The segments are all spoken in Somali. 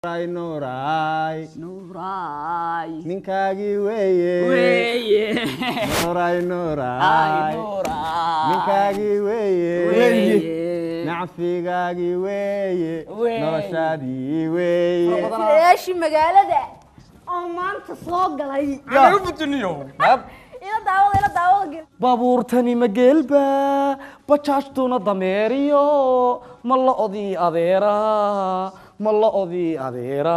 Nuuray. Nuuray. Ninkaagii weeye. Weeye. Nuuray. Ay. Nuuray. Nuuray. Ninkaagii weeye. Weeye. Nacfigaagii weeye. Weeye. Noloshaadii weeye. Sidayaashii magaalada oo maanta soo galay. Ila daawada, ila daawada gel. Baabuurtani ma geelba, bajaajtuna dameeriyo, ma lo'dii adeera, ma lo'dii adeera.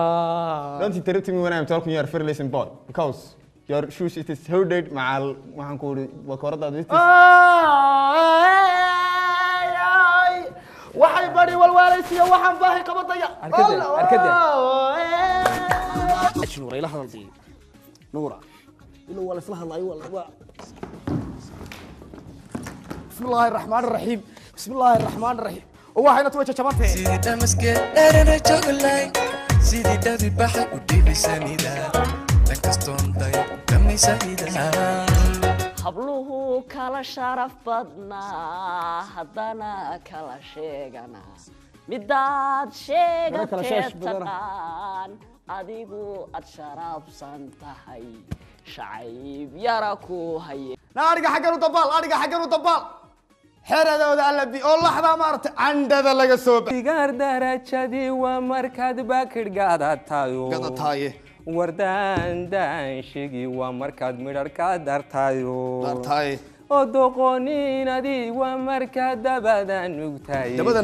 Don't interrupt me when I'm talking. You are very listen boy, because your shoes, it is hooded macal waxaan ku uri wakooradaadu it is. Waxay bari walwaalaysiyo, waxaan baahi qabadaya. Arkade, arkade. Nuura, ila hadal dii. Nuura, ilo waa laisla hadlaayo, waa bismi illaahi araxmaan araxiim, bismi illaahi araxmaan araxiim, oo waxayna tuwa jajabantee. Sidii dhamaske dherere joglay, sidii dhabi baxay u dhibisanida, dhankastoonday dhamaysahida. Habluhu kala sharaf badnaa, haddana kala sheegana midaad Mana kala sheegatee sheesh badana. Taqaan adigu aad sharaabsan tahay, shacayb yara ku haye. Na ariga xaggan u dabaal, ariga xaggan u dabaal, xeradooda allabi oo laxdaa maaragtay candhada laga soo Sigaar darajadii waa markaad baakidh gadatayo. Gadataaye. Wardaan daanshigi waa markaad midharka dartayo. Dartaaye. Oo doqoniinadii waa markaad dabada nugtaye. Dabada.